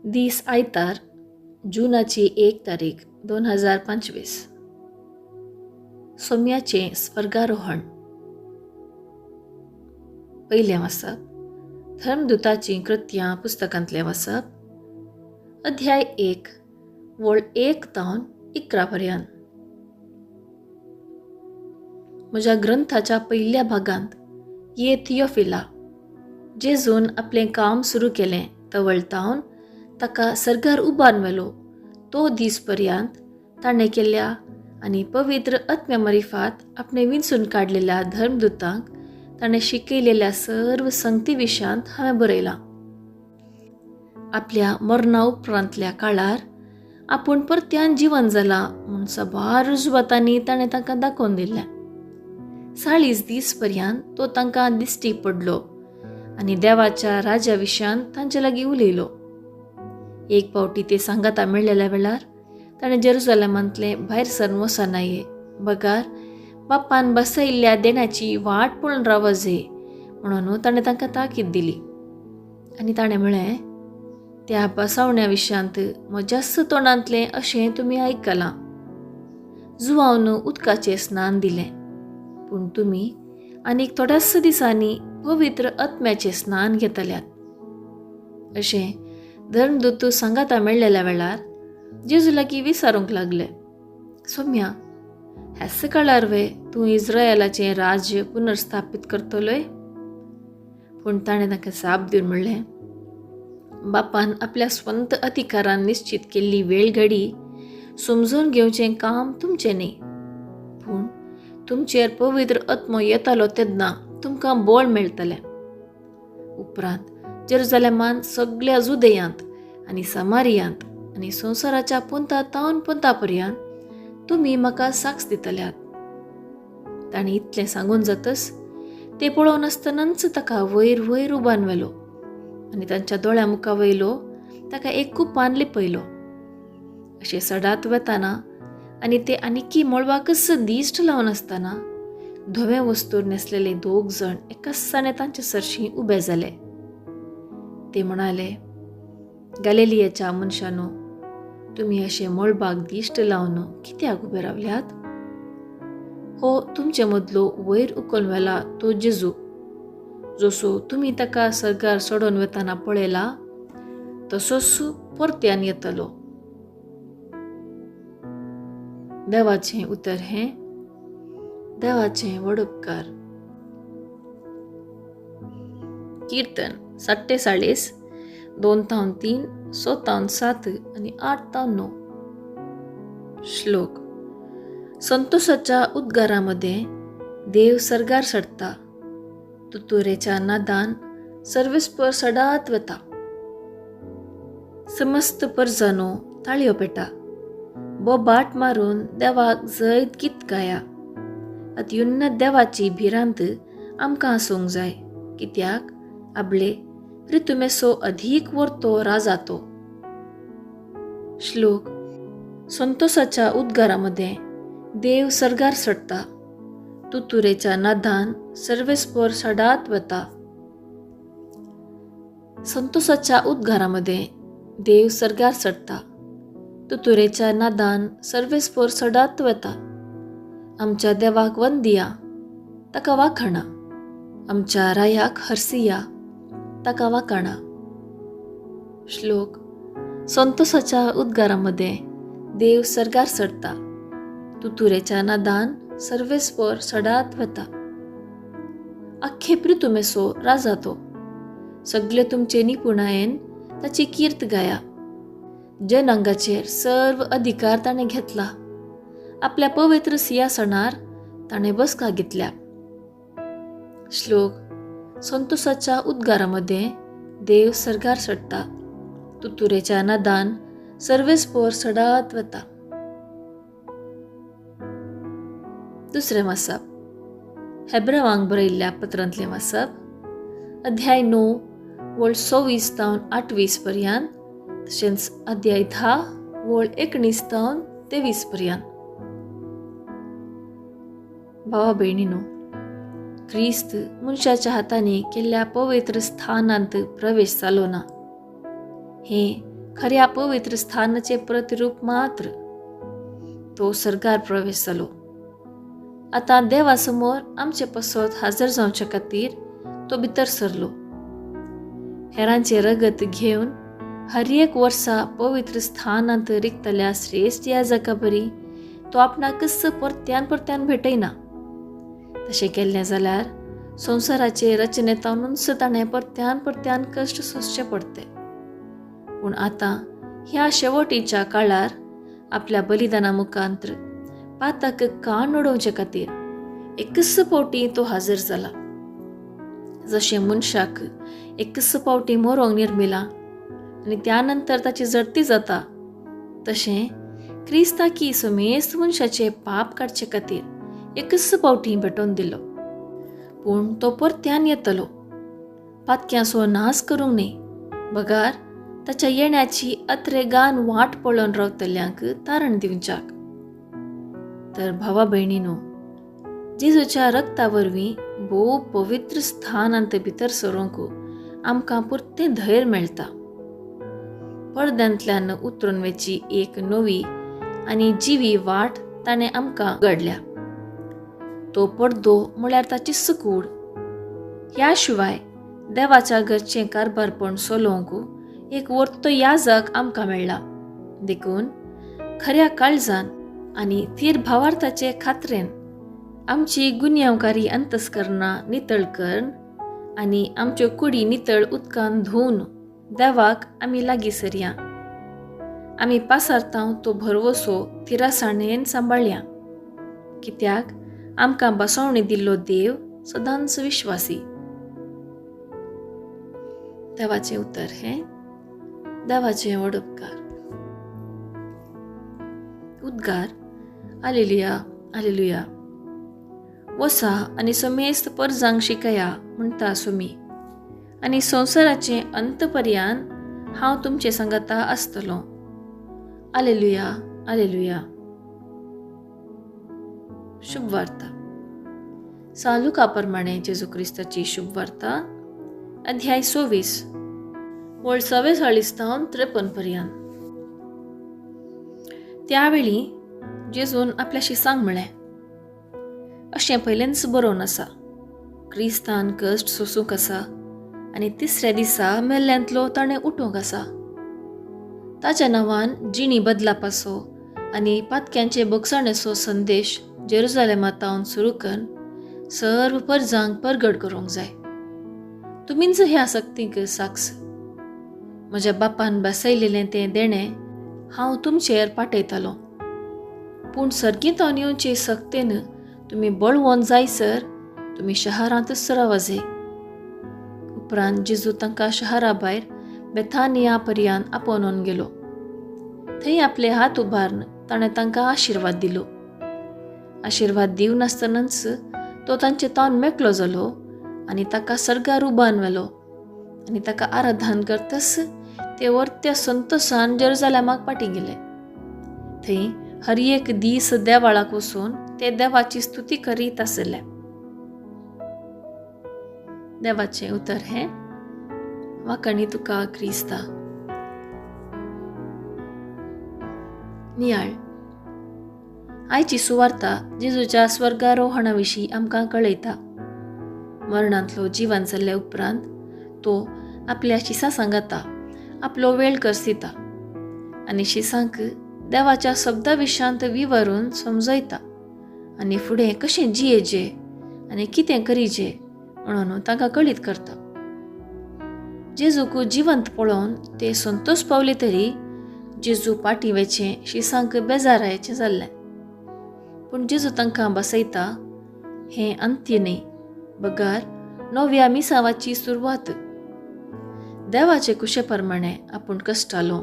दीस आयतार जुनाची 1 तारीख 2025. सोम्याचें स्वर्गारोहण. पयलें वाचप धर्मदुताचीं कृत्यां पुस्तकांतलें वाचप, अध्याय 1 वळ 1 तावन 11 पर्यंत. म्हज्या ग्रंथाच्या पयल्या भागांत ये थियोफिला, जेजून आपलें काम सुरू केलें तवळ तावन ताका सर्गार उबार व्हेलो तो दीस पर्यंत ताणें केल्ल्या आनी पवित्र आत्म्या मारिफात आपणें विंचून काडलेल्या धर्मदुतांक ताणें शिकयलेल्या सर्व संगती विशयांत हांवें बरयलां. आपल्या मरणा उपरांतल्या काळार आपूण परत्यान जिवन जालां म्हूण साबार रुजवातांनी ताणें तांकां दाखोवन दिलें. 40 दीस पर्यंत तो तांकां दिश्टी पडलो आनी देवाच्या राजा विशयांत तांचे लागीं उलयलो. एक पावटी ते सांगाता मेळ्ळेल्या वेळार ताणें जेरुजलेमांतलें भायर सरन वचनाये बगार बाप्पान बसयल्ल्या देण्याची वाट पळोवन रावजे म्हणून ताणें तांकां ताकीद दिली. आनी ताणें म्हळें, त्या बसावण्या विशयांत म्हज्याच तोंडांतलें अशें तुमी आयकलां. जुवावन उदकाचें स्नान दिलें, पूण तुमी आनीक थोड्याच दिसांनी पवित्र आत्म्याचें स्नान घेतल्यात. अशें धर्मदूत सांगाता मेळ्ळेल्या वेळार जेजू लागीं विचारूंक लागले, सोम्या, ह्याच काळार वे तूं इस्रायलाचें राज्य पुनर्स्थापीत करतलोय? पूण ताणें ताका जाप दिवन म्हणलें, बापान आपल्या स्वंत अधिकारान निश्चित केल्ली वेळ घडी समजून घेवचें काम तुमचें न्ही, पूण तुमचेर पवित्र आत्मो येतालो तेन्ना तुमकां बळ मेळटलें. उपरांत जेरुजलेमान सगळ्या जुदेयांत आनी समारियांत आनी संवसाराच्या पुंता तावन पुंता पर्यंत तुमी म्हाका साक्ष दितल्यात. ताणें इतलें सांगून जातच ते पळोवन आसतनाच ताका वयर वयर उबान व्हेलो आनी तांच्या दोळ्या मुखा वयलो ताका एक कुपान लिपयलो. अशें सडात वतना आनी ते आनिकी मळबाकच दिश्ट लावन आसतना धवें वस्तूर न्हेसलेले 2 जण एकाच तांचे सरशीं उबे जाले. ते म्हणाले, गालिलियाच्या मनशानो, तुमी अशें मळबाक दिश्ट लावन कित्याक उबे रावल्यात? हो तुमचे मदलो वयर उखलून व्हेला तो जेजू, जसो तुमी ताका सर्गार चडोवन वतना पळयला तसोच परत्यान येतलो. देवाचें उतर हें देवाचें व्हड उपकार. कीर्तन 47, 2-3, 6-7 आनी 8-9. श्लोक. संतोषाच्या उद्गारामध्ये देव सर्गार चडता, तुतुरेच्या नादान सर्वेस्पर सडात वता. समस्त परजानो ताळयो पेटा, बोबाट मारून देवाक जैत गीत गाया. अत्युन्नत देवाची भिरांत आमकां आसूंक जाय, कित्याक आपले ऋतुमेसो अधीक वर्तो राजा तो. श्लोक. संतोषाच्या उद्गारामध्ये देव सर्गार चडता, तुतुरेच्या नादान सर्वेस्पर सडात वता. संतोषाच्या उद्गारामध्ये देव सर्गार चडता, तुतुरेच्या नादान सर्वेस्पर सडात वता. आमच्या देवाक वंदिया, ताका वाखाणा, आमच्या रायाक हरसिया, ताका वाखाणा. श्लोक. संतोषाच्या उद्गारामध्ये देव सर्गार चडता, तुतुरेच्या नादान सर्वेस्पर सडात वता. अख्खे प्रितुमेसो राजा तो, सगळे तुमचे निपुणायेन ताची कीर्त गाया. जनांगाचेर सर्व अधिकार ताणें घेतला, आपल्या पवित्र सिंहासनार ताणें बसका घेतल्या. श्लोक. संतोषाच्या उद्गारामध्ये देव सर्गार चडता, तुतुरेच्या नादान सर्वेस्पर सडात वता. दुसरें वाचप हेब्रावांक बरयल्ल्या पत्रांतलें वाचप, अध्याय 9 वळ 26 तावन 28 पर्यंत, तशेंच अध्याय 10 वळ 19 तावन 23 पर्यंत. भावा भयणीनो, क्रिस्त मनशाच्या हातांनी केल्ल्या पवित्र स्थानांत प्रवेश जालो ना, हें खऱ्या पवित्र स्थानाचें प्रतिरूप मात्र. तो सर्गार प्रवेश जालो. आतां देवा समोर आमचे पसत हाजर जावचे खातीर तो भितर सरलो. हेरांचें रगत घेवन हर एक वर्सा पवित्र स्थानांत रिगतल्या श्रेश्ठ याजका बरी तो आपणाकच परत्यान परत्यान भेटयना. तशें केल्लें जाल्यार संवसाराचे रचनेतावनूच ताणें परत्यान परत्यान कश्ट सोंसचे पडते. पूण आतां ह्या शेवटीच्या काळार आपल्या बलिदाना मुखांत्र पातक कान उडोवचे खातीर एकच फावटी तो हाजीर जाला. जशें मनशाक एकच फावटी मरोंक निर्मिला आनी त्या नंतर ताची जडती जाता, तशें क्रिस्ताकी समेस्त मनशाचे पाप काडचे खातीर एकच फावटी भेटोवन दिलो. पूण तो परत्यान येतलो, पातक्यांचो नाश करूंक न्ही, बगार ताच्या येण्याची अत्रेगान वाट पळोवन रावतल्यांक तारण दिवच्याक. तर भावा भयणीनो, जेजूच्या रक्ता वरवीं भोव पवित्र स्थानांत भितर सरूंक आमकां पुरतें धैर्य मेळटा. पडद्यांतल्यान उतरून वचची एक नवी आनी जिवी वाट ताणें आमकां घडल्या. तो पडदो म्हळ्यार ताची सुकूड. ह्या शिवाय देवाच्या घरचें कारभारपण चलोवंक एक वर्तो याजक आमकां मेळ्ळा. देखून खऱ्या काळजान आनी थीर भावार्थाचे खात्रेन आमची गुन्यांवकारी अंतस्करणां नितळ करून आनी आमच्यो कुडी नितळ उदकान धुवन देवाक आमी लागीं सरया. आमी पासारतांव तो भरवसो थिरासाणेन सांबाळया, कित्याक आमकां बसवणी दिल्लो देव सदांच विश्वासी. देवाचें उतर हें देवाचें व्हड उपकार. उद्गार आलेलुया आलेलुया. वसा आनी समेस्त परजांक शिकया म्हणटा सुमी, आनी संवसाराचें अंत पर्यंत हांव तुमचे सांगाता आसतलो. आलेलुया आलेलुया. शुभवार्ता. सालुका प्रमाणे जेजू क्रिस्ताची शुभवार्ता, अध्याय 24 वळ 44 तावन 53 पर्यंत. त्यावेळी जेजून आपल्याशी सांग म्हळें, अशें पयलेंच बरोवन आसा, क्रिस्तान कश्ट सोसूंक आसा आनी तिसऱ्या दिसा मेल्ल्यांतलो ताणें उठोवंक आसा. ताच्या नांवान जिणी बदलापाचो आनी पातक्यांचे भोगसणेचो संदेश जेरुजालेमा तावन सुरू करून सर्व परजांक परगट करूंक जाय. तुमीच ह्या सक्तींक साक्ष. म्हज्या बापान बसयलेलें तें देणें हांव तुमचेर पाठयतालो, पूण सर्गींतावन येवचे सक्तेन तुमी बळवंत जायसर तुमी शहरांतच रावाजे. उपरांत जेजू तांकां शहरा भायर बेथानिया पर्यंत आपोवन गेलो. थंय आपले हात उबारून ताणें तांकां आशिर्वाद दिलो. आशिर्वाद दिवनासतनाच तो तांचे तावन मेकळो जालो आनी ताका सर्गार उबान व्हेलो आनी ताका आराधन करतच ते वर्त्या संतोसान जेरुजालेमाक फाटीं गेले. थंय हर एक दीस देवाळाक वचून ते देवाची स्तुती करीत आसले. देवाचें उतर हें वाकणी तुका क्रिस्ता. नियाळ. आयची सुवार्ता जेजूच्या स्वर्गारोहणा विशीं आमकां कळयता. मरणांतलो जिवन जाल्ल्या उपरांत तो आपल्या शिसां सांगाता आपलो वेळ करसिता आनी शिसांक देवाच्या शब्दा विशांत विवरून समजयता आनी फुडें कशें जियेजे आनी कितें करीजे म्हणून तांकां कळीत करता. जेजूक जिवंत पळोवन ते संतोश पावले तरी जेजू पाटी वेचें शिसांक बेजारायचें जाल्लें. पूण जेजू तांकां बसयता हें अंत्य न्हय, बगार नव्या मिसावाची सुरवात. देवाचे कुशे प्रमाणे आपूण कश्टालो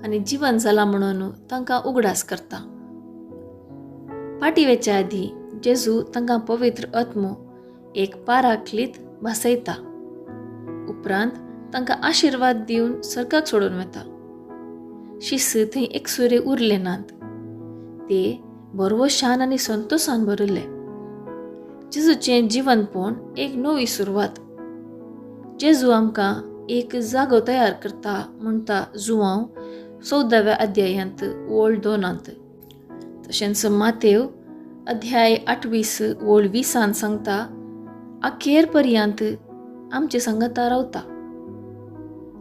आनी जिवन जाला म्हणून तांकां उगडास करता. पाटी वेच्या आदीं जेजू तांकां पवित्र आत्मो एक पाराक्लीत भासयता. उपरांत तांकां आशिर्वाद दिवन सर्गाक सोडून वता. शिस्त थंय एकसुरे उरले नात, ते भरवशान आनी संतोसान भरिल्ले. जेजूचें जिवनपण एक नवी सुरवात. जेजू आमकां एक जागो तयार करता म्हणटा जुवांव 14व्या अध्यायांत ओळ 2. तशेंच मातेव अध्याय 28 ओळ 20 सांगता, अखेर पर्यंत आमचे सांगाता रावता.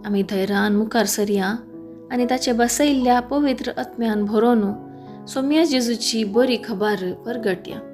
आमी धैर्यान मुखार सरया आनी ताचे बसयल्ल्या पवित्र आत्म्यान भरोन सोम्या जेजूची बरी खबर परगटया.